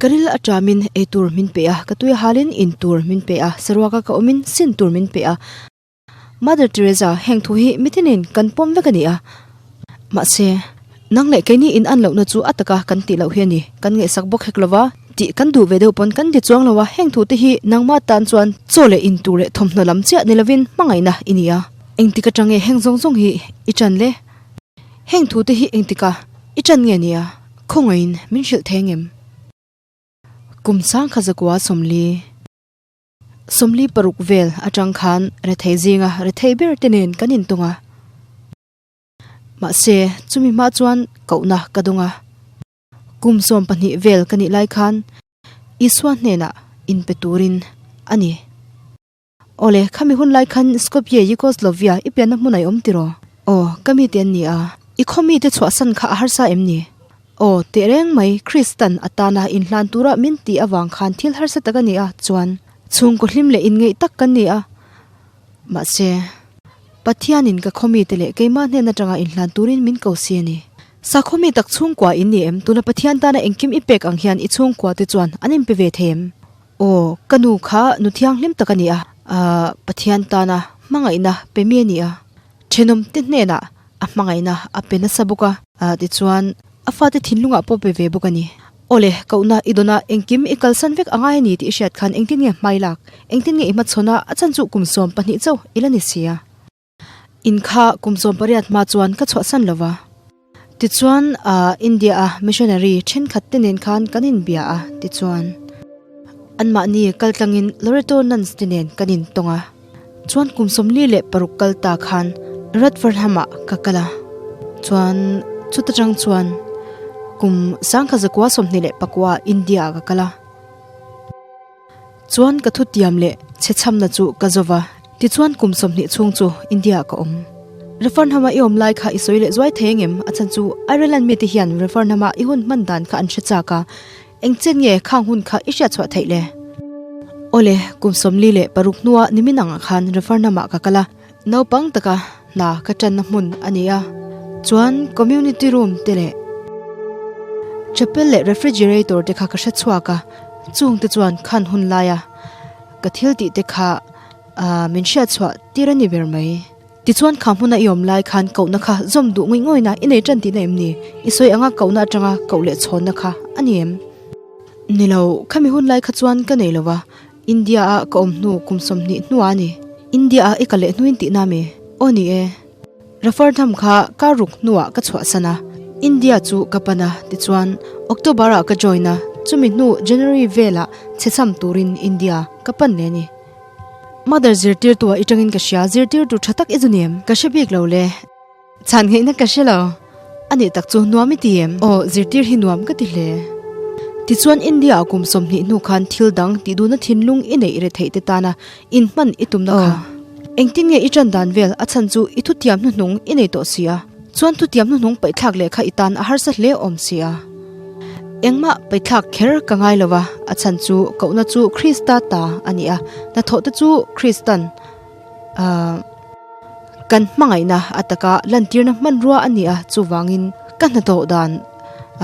Ka ril a ṭamin ei tur min pe a, ka tui halin in tur min pe a, saruaka ka awmin sin tur min pe a. Mother Teresa, heng thu hi mitinin kan pawm vek a ni a. Mahse, nang leh keini in an lohna chu a taka kan tih loh hi a ni. Kan ngaihsak bawk hek lova, tih kan duh ve deuh pawn kan ti chuang lo a, heng thu te hi nangmah tan chuan chaw leh in tur leh thawmhnaw lam chiah ni lovin hmangaihna i ni a. Engtik atang nge heng zawng zawng hi i ṭan le? Heng thu te hi engtika i ṭan nge nia? Khawngaihin min hrilh thei ngem? Kum sangkha zakua 40 46 vel atang khan rethei zinga rethei ber te nen kan intung a. Mahse, chumi hma chuan kohna ka dawng a. Kum 12 vel ka nih lai khan Isua hnenah inpe turin a ni. Awle, khami hun lai khan Skopje, Yugoslavia, i pianna hmun a i awm tiraw? Aw, ka mite an ni a. I khaw mite chhuahsan kha a harsa em ni? Aw, teh reng mai, Kristan atana inhlan tura min tih avang khan thil harsa tak a ni a, chuan chhungkaw hlim leh inngeih tak kan ni a. Mahse, Pathianin ka khaw mite leh keimah hnen atanga inhlan turin min ko si a ni. Sakhaw mi tak chhungkua in ni em? Tuna Pathian tana engkim i pek ang hian i chhungkua te chuan an inpe ve thei em? Aw, ka nu kha nu thianghlim tak a ni a, aah, Pathian tana hmangaihna pe mi a ni a, thenawm te hnenah a hmangaihna a pe nasa bawk a, aah, tichuan a fate thinlungah pawh pe ve bawk a ni. Awle, kohna i dawn a, engkim i kalsan vek a ngai a ni tih i hriat khan engtin nge hmai lak, engtin nge i hmachhawn a, a chan chu kum 12 chauh i la ni si a. In kha kum 18 hma chuan ka chhuahsan lo va. Tichuan, ah, India a missionary thenkhat te nen khan kan inbia a, tichuan, anmahni kaltlangin Loreto Nuns te nen kan intawng a. Chuan kum 46 kal ta khan Radfordham-ah ka kal a. Chuan, chuta tang chuan kum 1929 India-ah ka kal a. Chuan ka thutiam leh chhechhamna chu ka zo va, tichuan kum 20 chhung chu India-ah ka awm. Refarnham-a i awm lai kha i sawi leh zuai thei angem? A chhan chu Ireland mite hian Refarnham-a i hun hman dan kha an hre chak a, eng chen nge khang hun kha i hriat chhuah theih le? Awle, kum 46 hnua nimin angah khan Refarnham-ah ka kal a, naupang taka hna ka tanna hmun a ni a, chuan community room te leh chapel leh refrigerator te kha ka hre chhuak a, chung te chuan khan hun laia ka thil tih te kha ah min hriat chhuah tir a ni ber mai. Tichuan kha hmuna i awm lai khan kohna kha zawm duh ngawih ngawihna i nei tan tihna em ni? I sawi anga kohna atanga koh leh chhawnna kha a ni em? Ni lo, khami hun lai kha chuan ka nei lo va, India a ka awm hnu kum 20 hnuah a ni. India a i ka leh hnuin tihna mi? Aw ni e. Rafardham kha ka ruk hnuah ka chhuahsan a, India chu ka pan a, tichuan October ah ka join a, chumi hnu January velah chhecham turin India ka pan leh a ni. Mother zirtirtu ah i tangin ka hria, zirtirtu tha tak i zu ni em? Ka hre bik lo le. Chhan ngeihna ka hre lo. A nih tak chu nuam i ti em? Aw, zirtir hi nuam ka ti hle. Tichuan India ah kum 20 hnu khan thil dang tih duhna thinlung i neih re theih te tana inhman i tumna kha. Engtin nge i tan dan vel a chhan chu i thutiam hnuhnung i nei tawh si a. Chuan thutiam hnuhnung paihthlak leh kha i tan a harsa hle awm si a. Engmah paihthlak kher ka ngai lo va, a chhan chu kohna chu Krista ta a ni a, hnathawh te chu Kristan ahh kan hmangaihna a taka lantirna hmanrua a ni a, chuvangin ka hnathawh dan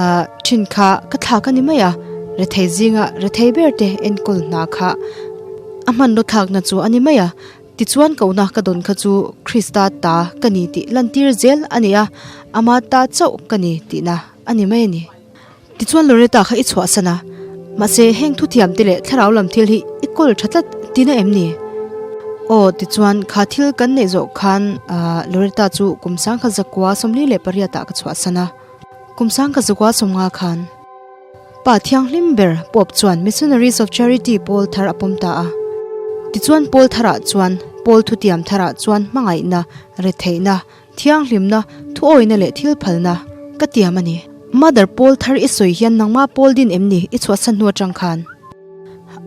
ahh thin kha ka thlak a ni mai a, rethei zinga rethei ber te enkawl hna kha a hmanraw thlakna chu a ni mai a, tichuan kohna ka dawn kha chu Krista ta ka ni tih lantir zel a ni a, ama ta chauh ka ni tihna a ni mai a ni. Tichuan Loretta kha i chhuahsan a, mahse heng thuthiam te leh thlarau lam thil hi i kawl tha tlat tina em ni? Aw, tichuan kha thil kan neih zawh khan Loretta chu kum 1948 ah ka chhuahsan a, kum 1950 khan Pa Thianghlim ber Pope chuan Missionaries of Charity pawl thar a pawm ta a. Tichuan pawl tharah chuan pawl thutiam tharah chuan hmangaihna, retheihna, Thianghlimna, thuawina leh thil phalna ka tiam a ni. Mother pawl thar i sawi hian nangma pawl din em ni i chhuahsan hnu atang khan?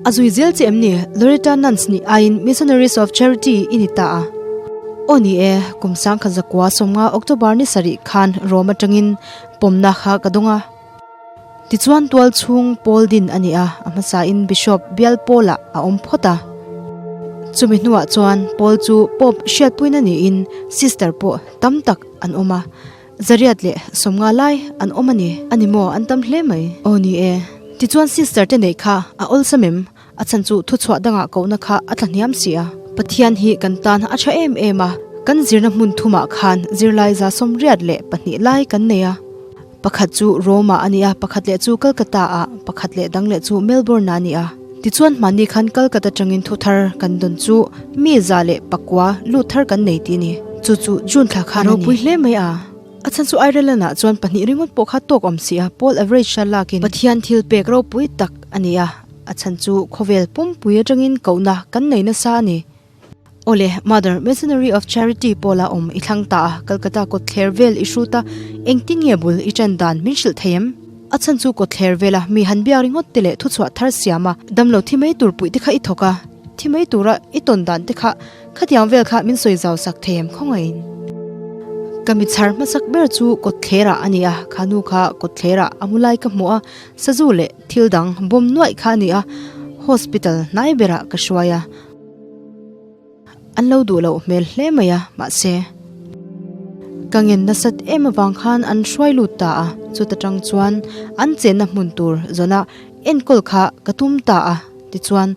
A zui zel che em ni? Loretta Nuns nih aiin Missionaries of Charity i ni ta a. Aw ni e, kum 1950 October ni sarih khan Rome atangin pawmna kha ka dawng a. Tichuan tual chhung pawl din a ni a, a hmasain Bishop bial pawlah a awm phawt a. Chumi hnuah chuan Paul chu Pope hriatpuina niin sister pawh tam tak an awm a, zariat leh 50 lai an awm a ni. A ni maw? An tam hle mai. Aw ni e. Tichuan sister te neih kha a awlsam em? A chhan chu thuchhuah dangah kohna kha a tla hniam si a. Pathian hi kan tan a tha em em a, kan zirna hmun thumah khan zirlai 62 lai kan nei a. Pakhat chu Rome-ah a ni a, pakhat leh chu Calcutta-ah, pakhat leh dang leh chu Melbourne-ah a ni a. Tichuan hmanni khan Calcutta tangin thu thar kan dawn chu mi 109 lut thar kan nei tih a ni. Chu chu June thla khan a ni. Ropui hle mai a. A chhan chu Ireland ah chuan pahnih ringawt pawh kha tawk awm si a, Paul average a lakin Pathian thil pek ropui tak a ni a, a chhan chu khawvel pumpui atangin kohna kan nei nasa a ni. Awle, Mother, Missionary of Charity pawla awm i thlang ta a, Calcutta kawtthler vel i hrut a, engtin nge bul i ṭan dan min hrilh thei em? A chhan chu kawtthler vela mi han biak ringawt te leh thuchhuah thar siam a, damlo thi mai tur puih te kha i thawk a, thi mai tura i tawn dan te kha Khatiang vel kha min sawi zau sak thei em khawngaiin. Ka mi chhar hmasak ber chu kawtthlerah a ni a, kha nu kha kawtthlerah a mu lai ka hmu a, sazu leh thil dang bawm nuaih kha a ni a, hospital hnai berah ka hruai a, an lo duh loh hmel hle mai a, mahse ka ngen nasat em avang khan an hruai lut ta a, chuta tang chuan an chenna hmun tur zawnah enkawl kha ka tum ta a, tichuan.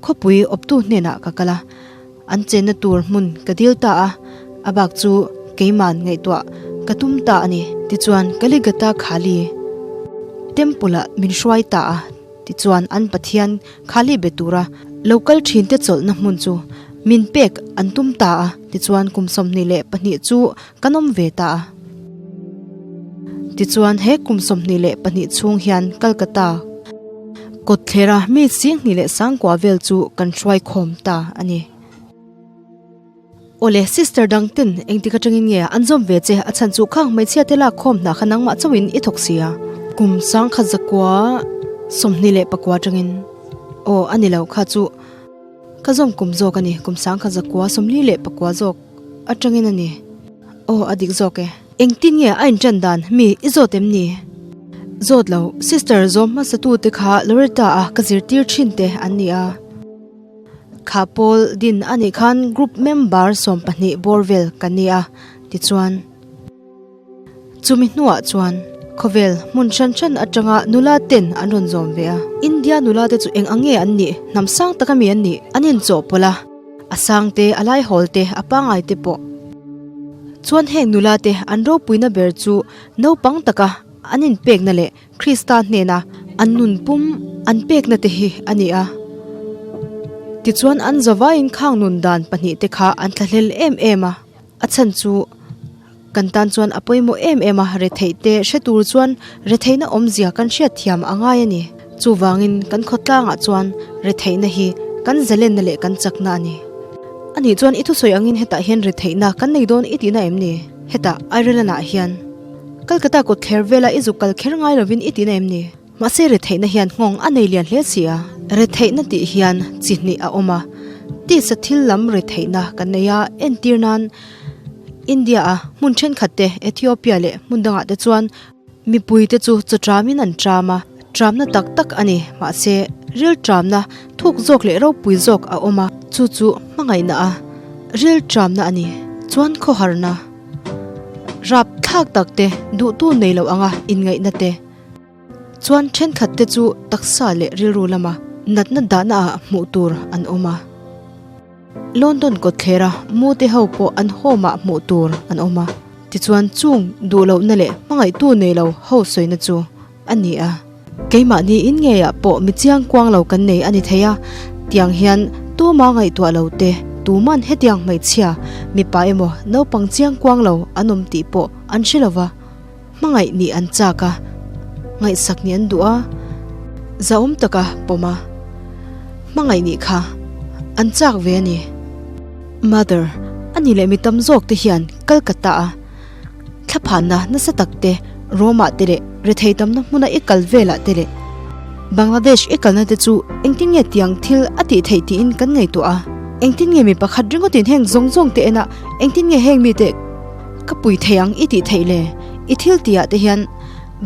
Khawpui awptu hnenah ka kal a, an chenna tur hmun ka dil ta a, a bak chu keiman ngaihtuah ka tum ta a ni. Tichuan Kaligata Khali Temple ah min hruai ta a, tichuan an Pathian Khali be tura lo kal thinte chawlhna hmun chu min pek an tum ta a, tichuan kum 22 chu kan awm ve ta a. Tichuan he kum 22 chhung hian Calcutta kawtthlera mi 20 leh 90 vel chu kan hruai khawm ta a ni. Awle sister dang ten engtik atangin nge an zawm ve che a chhan chu khang hmeichhia te lak khawm hna kha nangmah chauhin i thawk si a. Kum 1929 atangin aw a ni lo kha chu ka zawm kum zawk a ni kum 1949 zawk atangin a ni. Aw a dik zawk e. Engtin nge a inṭan dan mi i zawt em ni? Zawt lo, sister zawm hmasa tu te kha Loretta a ka zirtir thin te an ni a. Kha pawl din a nih khan group member 12 bawr vel kan ni a, tichuan. Chumi hnuah chuan khawvel hmun hran hran atanga nula ten an rawn zawm ve a. India nula te chu eng ang nge an nih? Hnam sang taka mi an nih? An inchawhpawlh a. A sang te, a laihawl te, a pangai te pawh. Chuan heng nula te an ropuina ber chu naupang taka an inpekna leh Krista hnena an nun pum an pekna te hi a ni a. Tichuan an zavaiin khang nun dan pahnihte kha an thlahlel em em a, a chhan chu Kan tan chuan a pawimawh em em a, retheih te hre tur chuan retheihna awmzia kan hriat thiam a ngai a ni. Chuvangin kan khawtlangah chuan retheihna hi kan zalenna leh kan chakna a ni. Anih chuan i thusawi angin hetah hian retheihna kan nei dawn i tihna em ni? Hetah Ireland-ah hian Calcutta kawtthler vela i zuk kal kher ngai lovin i tihna em ni? Mahse retheihna hian nghawng a nei lian hle si a. Retheihna tih hian chi hnih a awm a, tisa thil lam retheihna kan nei a, entir nan India a hmun thenkhat te, Ethiopia leh hmun dangah te chuan mipui te chu chaw tramin an tram a, tramna tak tak a ni. Mahse ril tramna thuk zawk leh ropui zawk a awm a, chu chu hmangaihna a ril tramna a ni. Chuan khawharna rap thlak tak te, duhtu nei lo anga inngaihna te, Chuan thenkhat te chu taksa leh rilru lama natna dahna ah hmuh tur an awm a. London kawtthlera mu te ho pawh an home ah hmuh tur an awm a. Tichuan chung duh lohna leh hmangaihtu nei lo ho sawina chu a ni a. Keimahni in ngeiah pawh mi chiang kuang lo kan nei a ni thei a, tiang hian tuma ngaihtuah lo te, tuman hetiang hmeichhia, mipa emaw naupang chiang kuang lo an awm tih pawh an hre lo va. Hmangaih nih an chak a, ngaihsak nih an duh a, zahawm taka pawm a, hmangaih nih kha an chak ve a ni. Mother, a ni leh mi tam zawk te hian Calcutta a thlaphanna nasa tak te, Rome ah te leh rethei tamna hmuna i kal velah te leh Bangladesh i kalna te chu engtin nge tiang thil a tih theih tiin kan ngaihtuah a, engtin nge mi pakhat ringawtin heng zawng zawng te ena engtin nge heng mite Ka pui thei ang i tih theih le, i thil tihah te hian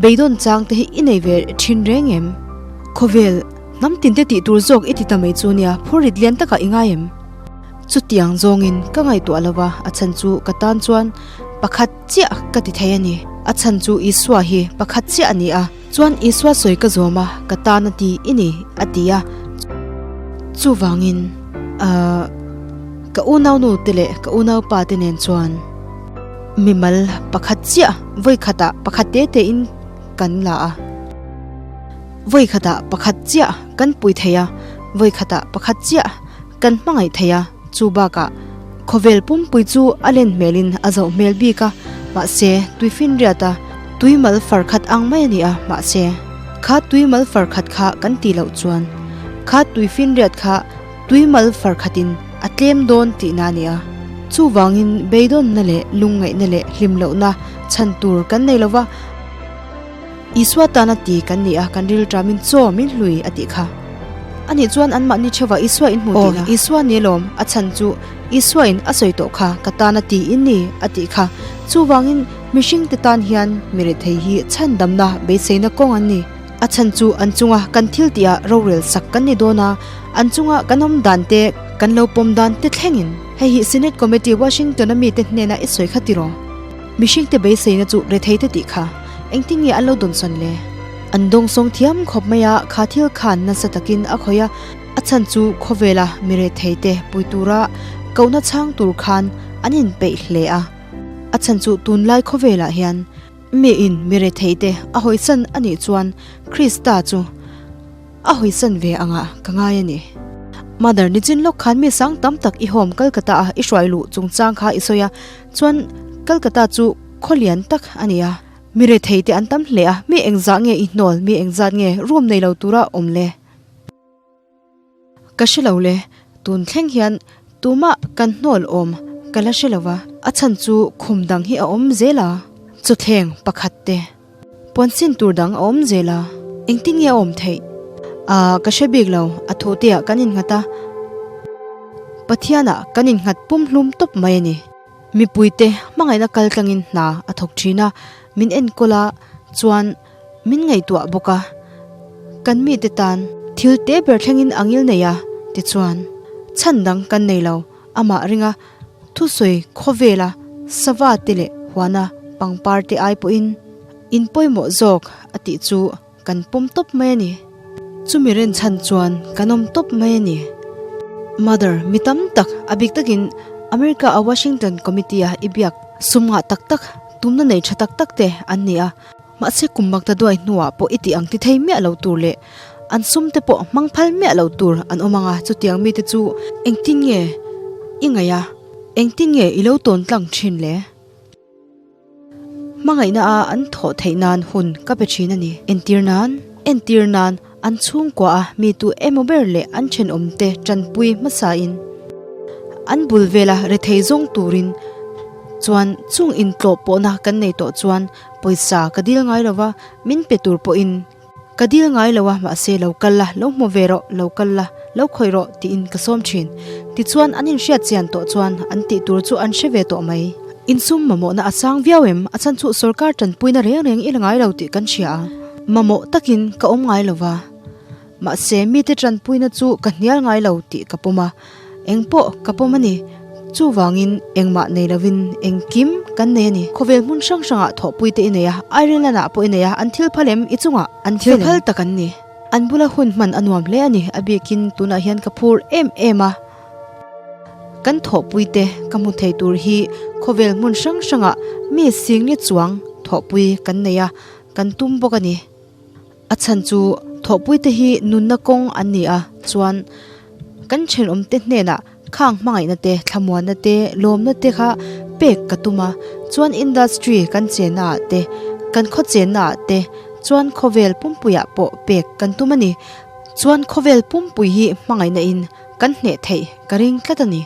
beidawn chang te hi i nei ve thin reng em? Khawvel, hnam tin te tih tur zawk i ti ta mai chu nia, phurrit lian takah i ngai em? Chutiang zawngin ka ngaihtuah lo va, a chhan chu ka tan chuan pakhat chiah ka ti thei a ni. A chhan chu Isua hi pakhat chiah a ni a. Chuan Isua sawi ka zawm a, ka tan a ti i ni, a ti a. Chuvangin, ahh, ka unaunu te leh ka unaupa te nen chuan mimal pakhat chiah vawi khatah pakhat te te in kan la a. Vawi khatah pakhat chiah kan pui thei a, vawi khatah pakhat chiah kan hmangaih thei a. Chu bakah khawvel pumpui chu a len hmelin a zoh hmel bik a, mahse tuifinriata tuimal far khat ang mai a ni a, mahse kha tuimal far khat kha kan tih loh chuan kha tuifinriat kha tuimal far khatin a tlem dawn tihna a ni a. Chuvangin beidawnna leh lungngaihna leh hlimlohna chhan tur kan nei lova, Isua tana ti kan ni a, kan rilṭamin chaw min hlui a tih kha. Anih chuan anmahni theuhah Isua in hmu tihna. Aw, Isua ni lawm, a chhan chu Isua in a sawi tawh kha, ka tana ti in ni a tih kha. Chuvangin mihringte tan hian mi rethei hi chhandamna beiseina kawng an ni. A chhan chu an chunga kan thil tihah rorel sak kan ni dawn a, an chunga kan awm dan te, kan lo pawm dan te thlengin. Hei hi Senate Committee Washington-a mite hnena i sawi kha tiraw? Mihringte beiseina chu rethei te tih kha engtin nge an lo dawnsawn le? An dawngsawng thiam khawp mai a, kha thil khan nasa takin a khawih a, a chhan chu khawvela mi rethei te pui tura kohna chhang tur khan an inpeih hle a. A chhan chu tunlai khawvelah hian miin mi rethei te a hawisan a nih chuan Krista chu A hawisan ve angah ka ngai a ni. Mother, nichin lawk khan mi sang tam tak i home Calcutta a i hruai luh chungchang kha i sawi a, chuan Calcutta chu khaw lian tak a ni a, mi rethei te an tam hle a, mi engzah nge i hnawl, mi engzat nge room nei lo tura awm le? Ka hre lo le, tun thleng hian tumah kan hnawl awm ka la hre lo va, a chhan chu khum dang hi a awm zel a, chawthleng pakhat te. Puan sin tur dang a awm zel a, engtin nge a awm theih? Aaa, ka hre bik lo, a thu te ah kan innghat a, Pathianah kan innghat pumhlum tawp mai a ni. Mipuite hmangaihna kal tlangin hna a thawk thin a, min enkawl a, chuan min ngaihtuah bawk a, kan mite tan thil te ber thlengin a ngil nei a, tichuan chhan dang kan nei lo. Amah ringa thusawi khawvela sava te leh huana pangpar te ai pawhin in pawimawh zawk a tih chu kan pawm tawp mai a ni. Chumi rinchhan chuan kan awm tawp mai a ni. Mother, mi tam tak, a bik takin America a Washington Committee a i biak sum ngah tak tak, tumna nei tha tak tak te an ni a. Mahse kum makta duai hnuah pawh i tih ang ti thei miah lo tur leh an sum te pawh hmang phal miah lo tur an awm ang a, chutiang mite chu engtin nge i ngaih a, engtin nge i lo tawn tlang thin le? Hmangaihna a an thawh theih nan hun ka pe thin a ni. Entir nan, entir nan an chhungkua a mi tu emaw ber leh an thenawm te tanpui hmasa in an bul vela rethei zawng turin chuan chung intlawh pawhna kan nei tawh chuan Pawisa ka dil ngai lo va, min pe tur pawhin ka dil ngai lo a, mahse lo kal la, lo hmu ve rawh, lo kal la, lo khawih rawh tiin ka sawm thin. Tichuan an inhriat chian tawh chuan an tih tur chu an hre ve tawh mai. Insum mamawhna a sang viau em? A chhan chu sorkar tanpuina reng reng i la ngai lo tih kan hria a, mamawh takin ka awm ngai lo va. Mahse, mite tanpuina chu ka hnial ngai lo tih ka pawm a, engpawh ka pawm a ni. Chuvangin engmah nei lovin engkim kan nei a ni. Khawvel hmun hrang hrangah thawhpui te i nei a, Ireland ah pawh i nei a, an thil phal em i chungah an thil phal tak an ni. An bula hun hman a nuam hle a ni, a bikin tunah hian ka phur em em a. Kan thawhpui te ka hmu thei tur hi khawvel hmun hrang hrangah mi singli chuang thawhpui kan nei a, kan tum bawk a ni. A chhan chu thawhpuite hi nunna kawng an ni a, chuan kan thenawmte hnenah khang hmangaihna te, thlamuanna te, lawmna te kha pek ka tum a, chuan industry kan chenna ah te, kan khaw chenna ah te, chuan khawvel pumpuiah pawh pek kan tum a ni. Chuan khawvel pumpui hi hmangaihna in kan hneh theih ka ring tlat a ni.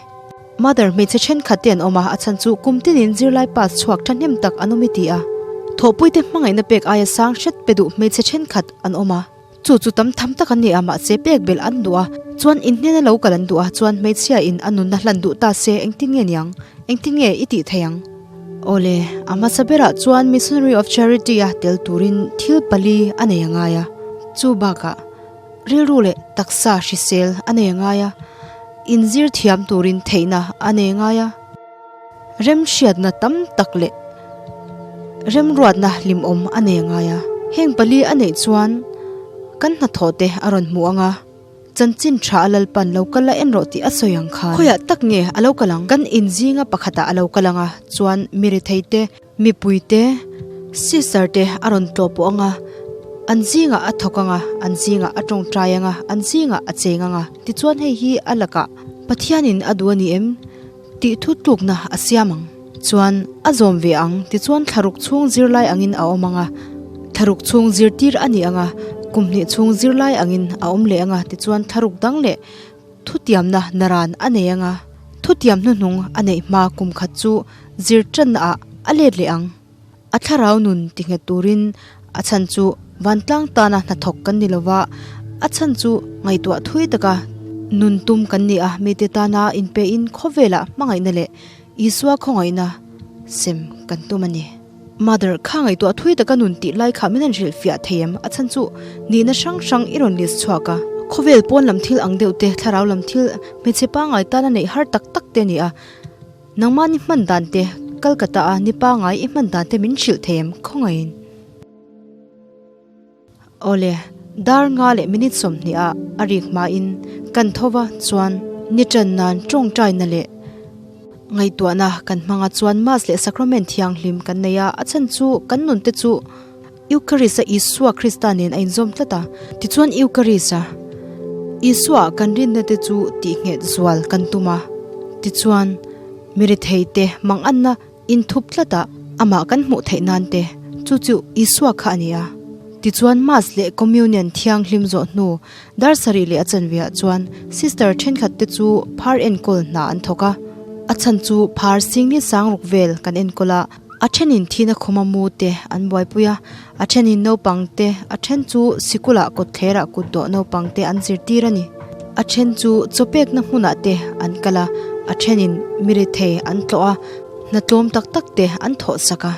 Mother hmeichhe thenkhat te an awm a, a chhan chu kum tinin zirlai pass chhuak thahnem tak an awm i ti a. Thawhpuite hmangaihna pek aia sang hret pe duh hmeichhe thenkhat an awm a. Chu chu tam tham tak an ni a, mahse pek belh an duh a, chuan in hnena lo kal an duh a, chuan hmeichhia in a nunna hlan duh ta se engtin nge niang? Engtin nge i tih thei ang? Awle, a hmasa berah chuan Missionary of Charity a tel turin thil pali a nei a ngai a, chu bakah rilru leh taksa hrisel a nei a ngai a, inzir thiam turin theihna a nei ngai a, remhriatna tam tak leh remruatna hlimawm a nei ngai a. Heng pali a neih chuan kan hnathawh te a rawn hmu ang a, chanchin tha a Lalpan lo kal a en rawh tih a sawi ang khan. Khawiah tak nge a lo kal ang? Kan inzinga pakhatah a lo kal ang a, chuan mi rethei te, mipui te, sister te a rawn tlawh pawh ang a, an zingah a thawk ang a, an zingah a tawngtai ang a, an zingah a cheng ang a. Tichuan hei hi a lakah Pathianin a duh a ni em? Tih thu tlukna a siam ang. Chuan a zawm ve ang tichuan thlaruk chhung zirlai angin a awm ang a, thlaruk chhung zirtir a ni ang a, kum hnih chhung zirlai angin a awm leh ang a, tichuan thlaruk dang leh thutiamna naran a nei ang a, thutiam hnuhnung a neih hma kum khat chu zir tanna ah a let leh ang. A thlarau nun ti nghet turin a chhan chu vantlang tana hnathawk kan ni lova, a chhan chu ngaihtuah thui taka nun tum kan ni a, mite tana inpein khawvelah hmangaihna leh Isua khawngaihna sem kan tum a ni. Mother, kha ngaihtuah thui taka nun tih lai kha min han hrilh fiah thei em? A chhan chu nihna hrang hrang i rawn list chhuak a. Khawvel pawn lam thil ang deuh te, thlarau lam thil hmeichhe pangngai tana neih har tak tak te a ni a. Nangmah ni hman dan te, Kolkata a ni pangai i hman dan te min hrilh thei em khawngaiin? Awle, dar nga leh minute 20 ah a rik hmain kan tho va chuan ni tan nan tawngtaina leh ngaihtuahna kan hmang a chuan Mass leh Sacrament thianghlim kan nei a, a chhan chu kan nun te chu Eucharist a Isua Krista nen a inzawm tlat a, tichuan Eucharist a Isua kan rinna te chu tihnghet zual kan tum a, tichuan mirithei te manganna inthup tlat a amah kan hmuh theih nan te chu chu Isua kha a ni a. Tichuan Mass leh Communion thianghlim zawh hnu dar sarih leh a chanveah chuan Sister thenkhat te chu phar enkawl hna an thawk a, a chhan chu phar singli sangruk vel kan enkawl a, A thenin thina khuma mu te an buaipui a, a thenin naupang te, a then chu sikulah kawtthlerah kutdawh naupang te an zirtir a ni. A then chu chawpekna hmunah te an kal a, a thenin mirethei an tlawh a, hna tlawm tak tak te an thawh sak a.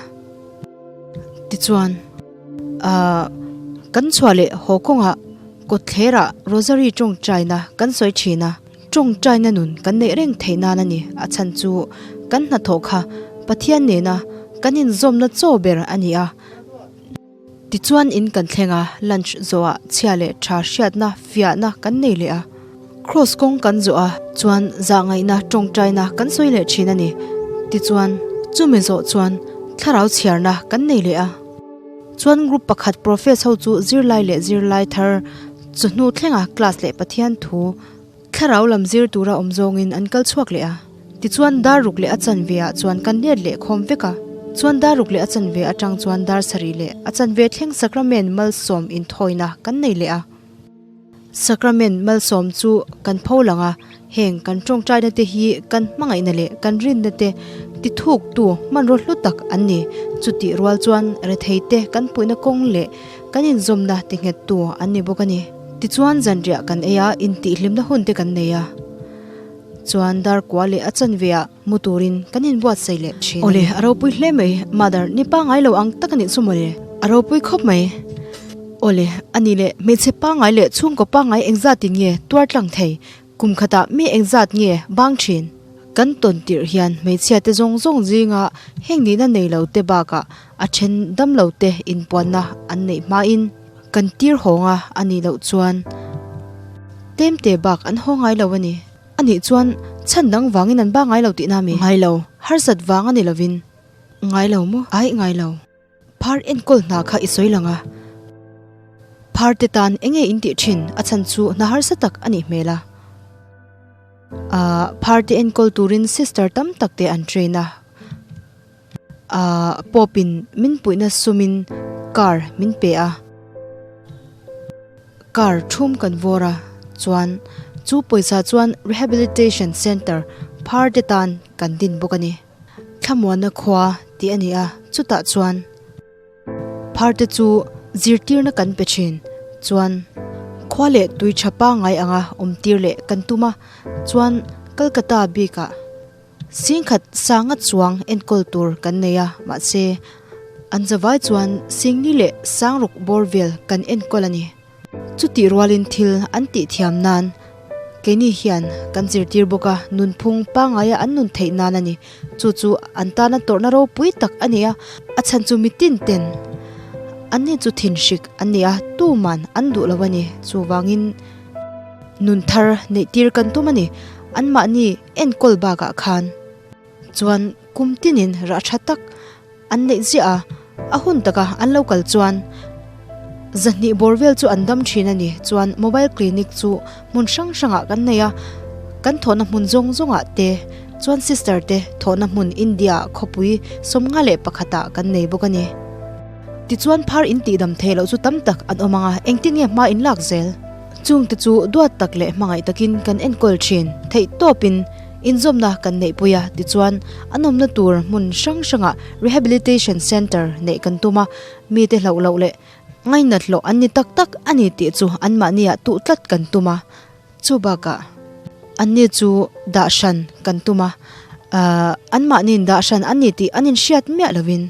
Tichuan, ahh, kan chhuah leh haw kawngah kawtthlerah Rosary tawngtaina kan sawi thin a. Tawngtaina nun kan neih reng theih nan a ni. A chhan chu kan hnathawh kha Pathian nena kan inzawmna chaw ber a ni a. Tichuan in kan thleng a, lunch zawhah chhia leh tha hriatna, fiahna kan nei leh a. Cross kawng kan zawh a, chuan zahngaihna tawngtaina kan sawi leh thin a ni. Tichuan chumi zawh chuan thlarau chhiarna kan nei leh a. Chuan group pakhat profess ho chu zirlai leh zirlai thar chawhnu thlenga class leh Pathian thu Thlarau lam zir tura awm zawngin an kal chhuak leh a. Tichuan dar ruk leh a chanve ah chuan kan let leh khawm vek a. Chuan dar ruk leh a chanve atang chuan dar sarih leh a chanve thleng Sacrament malsawm inthawina kan nei leh a. Sacrament malsawm chu kan pho lang a, heng kan tawngtaina te hi kan hmangaihna leh kan rinna te tithuktu hmanraw hlu tak an ni. Chutih rual chuan rethei te kan puihna kawng leh kan inzawmna tinghettu an ni bawk a ni. Tichuan zanriah kan ei a, intihhlimna hun te kan nei a. Chuan dar kua leh a chanve ah mu turin kan inbuatsaih leh thin a ni. Awle, a ropui hle mai. Mother, ni pangngai lo ang tak a nih chu mawle. A ropui khawp mai. Awle, a ni leh hmeichhe pangngai leh chhungkaw pangngai engzatin nge tuar tlang thei? Kum khatah mi engzat nge bang thin? Kan tawn tirh hian hmeichhia te zawng zawng zinga heng nihna nei lo te bakah a then dam lo te inpuanna an neih hmain kan tir hawng a, a nih loh chuan tlemte bak an haw ngai lo a ni. A nih chuan chhan dang vangin an ba ngai lo tihna mi? Ngai lo, harsat vang a ni lovin. Ngai lo maw? Aih ngai lo. Phar enkawl hna kha i sawi lang a, phar te tan enge in tih thin a chhan chu hna harsa tak a nih hmel a. Ahh phar te enkawl turin sister tam tak te an train a, ahh Pope in min puihna sumin car min pe a, car thum kan vawr a, chuan chu pawisa chuan rehabilitation centre phar te tan kan din bawk a ni. Thlamuanna khua tih a ni a, chutah chuan phar te chu zirtirna kan pe thin. Chuan khua leh tui tha pangngai anga awm tir leh kan tum a, chuan Kolkata bikah singkhat sanga chuang enkawl tur kan nei a, mahse an zavai chuan singli leh sangruk bawr vel kan enkawl a ni. Chutih rualin thil an tih thiam nan keini hian kan zirtir bawk a, nunphung pangaia an nun theih nan a ni. Chu chu an tana tawrhna ropui tak a ni a, a chhan chu mitin ten Anni chu thinhrik an ni a, tuman an duh lo a ni. Chuvangin nun thar neih tir kan tum a ni. Anmahni enkawl bakah khan chuan kum tinin rah tha tak an neih ziah a, a hun taka an lo kal chuan zahnih bawr vel chu an dam thin a ni. Chuan mobile clinic chu hmun hrang hrangah kan nei a, kan thawhna hmun zawng zawngah te chuan sister te thawhna hmun India ah khawpui 51 ah kan nei bawk a ni. Tichuan phar in tihdam theih loh chu tam tak an awm ang a, engtin nge hma in lak zel? Chungte chu duat tak leh hmangaih takin kan enkawl thin theih tawpin inzawmna kan neihpui a, tichuan an awmna tur hmun hrang hrangah rehabilitation centre neih kan tum a, mite hlauh loh leh ngainat hlawh an ni tak tak a ni tih chu anmahniah tuh tlat kan tum a, chu bakah anni chu dah hran kan tum a, ahh anmahniin dah hran an ni tih an inhriat miah lovin.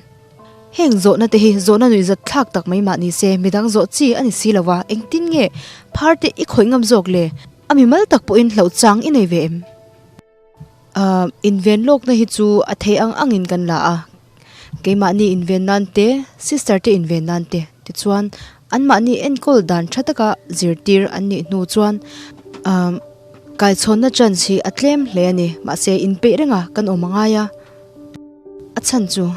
Heng zawhna te hi zawhna nuihzat thlak tak mai mah ni se midang zawh chi a ni si lo a, engtin nge phar te i khawih ngam zawk le? A mimal tak pawhin hlauh chang i nei ve em? Ahh, inven lawkna hi chu a thei ang angin kan la a, keimahni inven nan te, sister te inven nan te, tichuan anmahni enkawl dan tha taka zirtir an nih hnu chuan ahh kaichhawnna chance hi a tlem hle a ni, mahse inpeih renga kan awm a ngai a. A chhan chu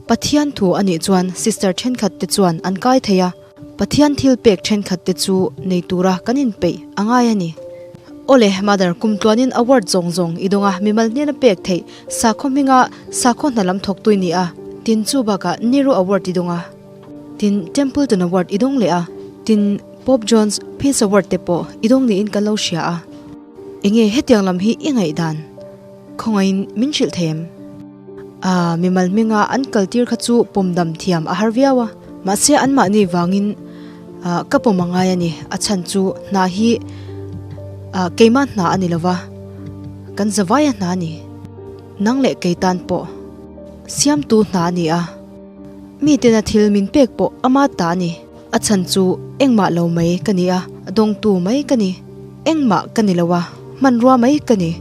Pathian thu a nih chuan sister thenkhat te chuan an kai thei a, Pathian thil pek thenkhat te chu nei tura kan inpeih a ngai a ni. Awle, Mother, kum tluanin award zawng zawng i dawng a, mimal hnena pek theih sakhaw hminga sakhaw hna lam thawk tui ni a, tin chu bakah Nehru Award i dawng a, tin Templeton Award i dawng leh a, tin Pope John's Peace Award te pawh i dawng niin kan lo hria a. Enge hetiang lam hi i ngaihdan? Khawngaihin min hrilh thei em? Aaa, mimal hminga an kaltir kha chu pawmdam thiam a har viau a, mahse anmahni vangin ah ka pawm a ngai a ni, a chhan chu hna hi ah keimah hna a ni lova, kan zavaia hna a ni, nang leh kei tan pawh siamtu hna a ni a, mitena thil min pek pawh ama ta a ni. A chhan chu engmah lo mai ka ni a, dawngtu mai ka ni. Engmah ka ni lo a, hmanrua mai ka ni.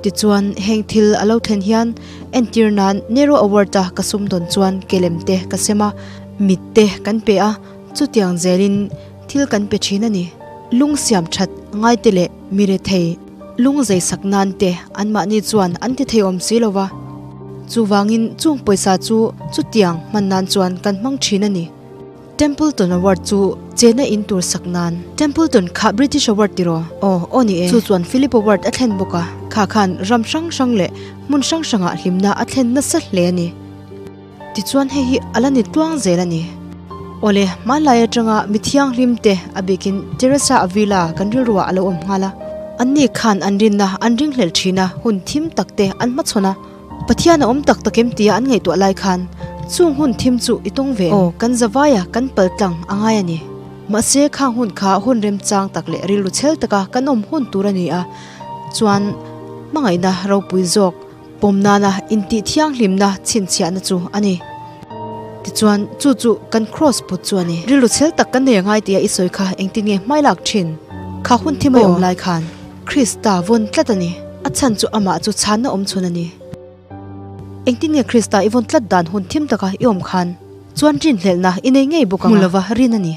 Tichuan, heng thil a lo thlen hian entir nan Nehru Award-a ka sum dawn chuan kelem te ka sem a, mit te kan pe a, chutiang zelin thil kan pe thin a ni. Lung siam that ngai te leh mi rethei lung zeisak nan te anmahni chuan an ti thei awm si lo va. Chuvangin chung pawisa chu chutiang hman nan chuan kan hmang thin a ni. Templeton Award chu chena in tur sak nan. Templeton kha British Award tiraw? Aw, aw ni e. Chu chuan Philip Award a thlen bawk a, kha khan ram hrang hrang leh hmun hrang hrangah hlimna a thlen nasa hle a ni. Tichuan hei hi a la ni tluang zel a ni. Awle, hmanlai atanga mi thianghlim te a bikin Teresa Avila kan rilruah a lo awm nghal a. Anni khan an rinna an ringhlelh thin a, hun thim tak te an hmachhawn a. Pathian a awm tak tak em tia an ngaihtuah lai khan chung hun thim chu i tawng ve em? Aw, kan zavaia kan pal tlang a ngai a ni. Mahse, khang hun kha hun remchang tak leh rilru chhel taka kan awm hun tur a ni a, chuan hmangaihna ropui zawk pawm nana intih thianghlimna chhinchhiahna chu a ni. Tichuan, chu chu kan kraws put chu a ni. Rilru chhel tak kan nei a ngai tia i sawi kha engtin nge hmai lak thin? Kha hun thim a awm lai khan. Krista vawn tlat a ni. A chhan chu amah chu chhanna awm chhun a ni. Engtin nge Krista i vawn tlat dan hun thim taka i awm khan chuan rinhlelhna i nei ngei bawk ang a? Hmu lova rin a ni.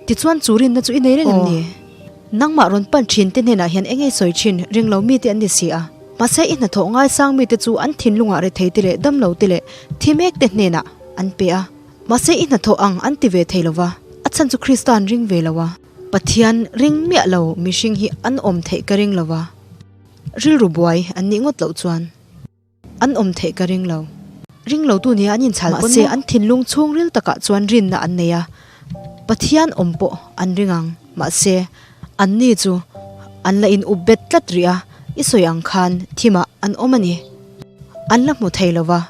Tichuan chu rinna chu i nei reng em ni? Nangmah rawn pan thin te hnenah hian eng nge sawi thin ring lo mite an ni si a. Mahse i hnathawh ngaisang mite chu an thinlungah rethei te leh damlo te leh thi mek te hnenah an pe a. Mahse i hnathawh ang an ti ve thei lova. A chhan chu Krista an ring ve lo a. Pathian ring miah lo mihring hi an awm theih ka ring lova. Rilru buai an nih ngawt loh chuan. An awm theih ka ring lo. Ring lo tu nia an inchhal pawn maw? Mahse an thinlung chhungril takah chuan rinna an nei a, Pathian awm pawh an ring ang. Mahse, anni chu an la in up bet tlat rih a, i sawi ang khan thimah an awm a ni. An la hmu thei lo va,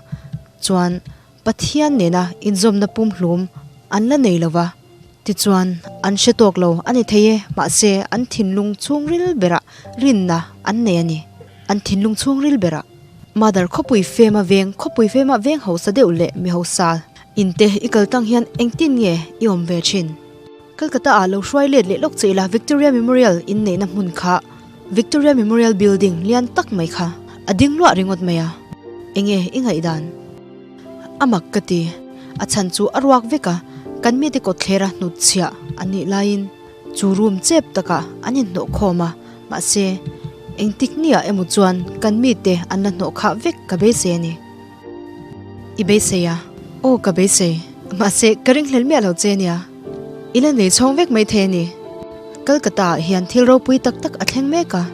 chuan Pathian nena inzawmna pumhlum an la nei lo va, tichuan an hre tawk lo a ni thei e, mahse an thinlung chhungril berah rinna an nei a ni. An thinlung chhungril berah. Mother khawpui fema veng, khawpui fema veng hausa deuh leh mi hausa in te i kal tang hian engtin nge i awm ve thin? Kolkata ah lo hruai let leh lawk che ila Victoria Memorial in neihna hmun kha Victoria Memorial Building lian tak mai kha a ding luah ringawt mai a, enge i ngaihdan? A mak ka ti. A chhan chu a ruak vek a, kan mite kawtthlera hnutchhiah an nih laiin chu room chep takah an inhnawh khawm a, mahse, engtik niah emaw chuan kan mite an la hnawh khah vek ka beisei a ni. I beisei a? Aw ka beisei, mahse ka ringhlel miah lo che nia. I la nei chhawng vek mai thei a ni. Kolkata ah hian thil ropui tak tak a thleng mek a.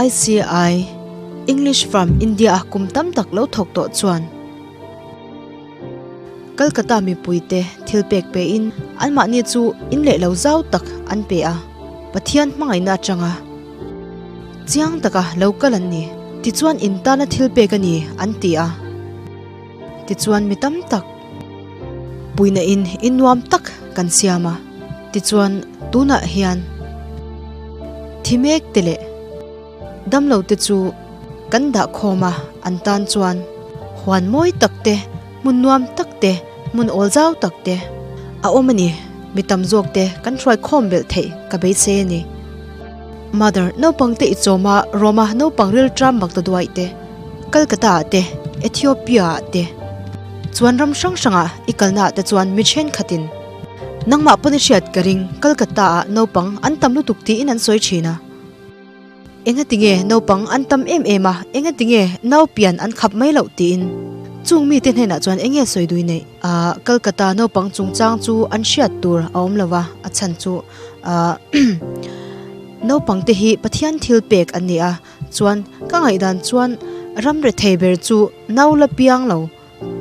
ICI, English Firm India a kum tam tak lo thawk tawh chuan Kolkata mipuite thil pek pein anmahni chu in leh lo zau tak an pe a, Pathian hmangaihna atanga chiang taka lo kal an ni. Tichuan in tana thil pek a ni an ti a. Tichuan mi tam tak puina in in nuam tak kan siam a. Tichuan tunah hian thi mek te leh damlo te chu kan dah khawm a, an tan chuan huan mawi tak te, hmun nuam tak te, hmun awl zau tak te a awm a ni. Mi tam zawk te kan hruai khawm belh theih ka beisei a ni. Mother, naupang te i chawm a, Roma naupang rilṭam mak ta duaih te, Calcutta ah te, Ethiopia ah te, chuan ram hrang hrang ah i kalna ah te chuan mi thenkhatin nangmah pawn i hriat ka ring Calcutta ah naupang an tam lutuk tiin an sawi thin a. Engatinge naupang an tam em em a, engatinge naupian an khap mai loh tiin chung mite hnenah chuan enge sawi dui neih? Ahh Calcutta naupang chungchang chu an hriat tur a awm lo va, a chhan chu ahh naupang te hi Pathian thil pek an ni a, Chuan ka ngaihdan chuan ram rethei ber chu nau la piang lo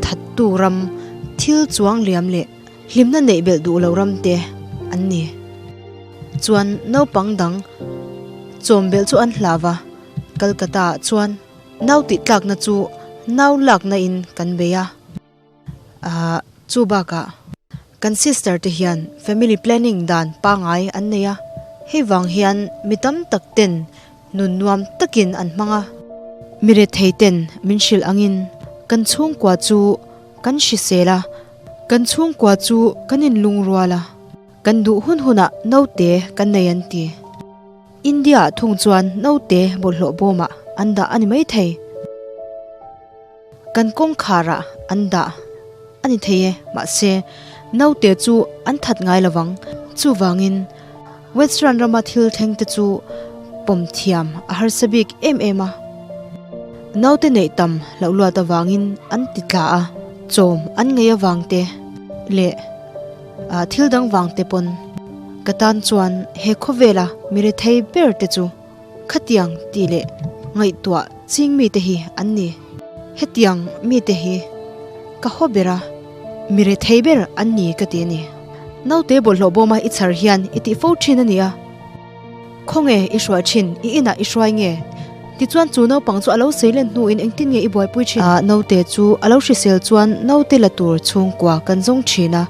thattu ram thil chuang liam leh hlimna neih belh duh lo ram te an ni. Chuan naupang dang chawm belh chu an hlau va, Calcutta ah chuan nau tih tlakna chu nau lakna in kan bei a. Ahh chu bakah kan sister te hian family planning dan pangai an nei a, hei vang hian mi tam tak ten nun nuam takin an hmang a. Mi rethei ten min hrilh angin kan chhungkua chu kan hrisel a, kan chhungkua chu kan inlungrual a, kan duh hun hunah naute kan nei an ti. India ah thung chuan naute bawlhhlawh bawmah an dah a ni maithei. Kan kawngkhar ah an dah a ni thei e, mahse naute chu an that ngai lo vang. Chuvangin Western rama thil thleng te chu pawm thiam a harsa bik em em a. Naute neih tam loh luat avangin an ti tla a, chawm an ngei avang te leh thil dang vang te pawn ka tan chuan he khawvela mi rethei ber te chu Khatiang tih leh ngaihtuah ching mite hi an ni. Hetiang mite hi ka haw ber a, mi rethei ber an ni ka ti a ni. Naute bawlhhlawh bawma i chhar hian i tih fo thin a nia. Khawnge i hruai thin, i inah i hruai nge? Tichuan chu naupang chu a lo sei len hnuin engtin nge i buaipui thin? A naute chu a lo hrisel chuan naute la tur chhungkua kan zawng thin a.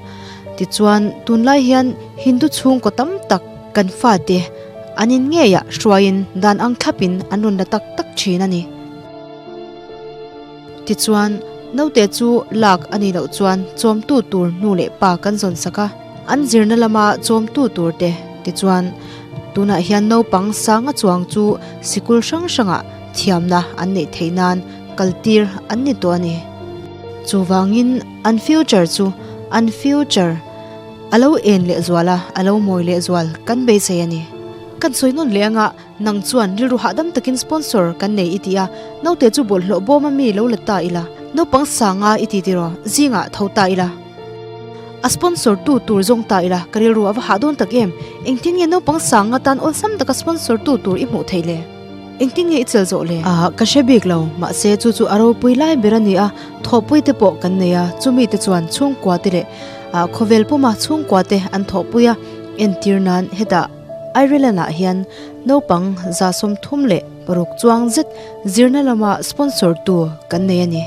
Tichuan tunlai hian Hindu chhungkaw tam tak kan fate An in ngeiah hruaiin dan ang thlapin an rawn la tak tak thin a ni. Tichuan, naute chu lak a nih loh chuan chawmtu tur nu leh pa kan zawn sak a, an zirna lama chawmtu tur te. Tichuan, tunah hian naupang sanga chuang chu sikul hrang hrangah thiamna an neih theih nan kaltir an ni tawh a ni. Chuvangin an future chu an future. A lo en leh zual a, a lo mawi leh zual kan beisei a ni. Kan sawi nawn leh anga nang chuan rilru hahdam takin sponsor kan nei i ti a, naute chu bawlhhlawh bawm a mi lo la ta ila, naupang sanga i ti tiraw, zingah tho ta ila. A sponsor tu tur zawng ta ila, ka rilru a va hah dawn tak em, engtin nge naupang sanga tan awlsam taka sponsor tu tur i hmuh theih le? Engtin nge i chel zawh le? Ah, ka hre bik lo, mahse chu chu a ropui lai ber a ni a, thawhpui te pawh kan nei a, chumi te chuan chhungkua te leh ah khawvel puma chhungkua te an thawhpui a, entir nan hetah Ireland ah hian naupang 33 chuang zet zirna lama sponsor tu kan nei a ni.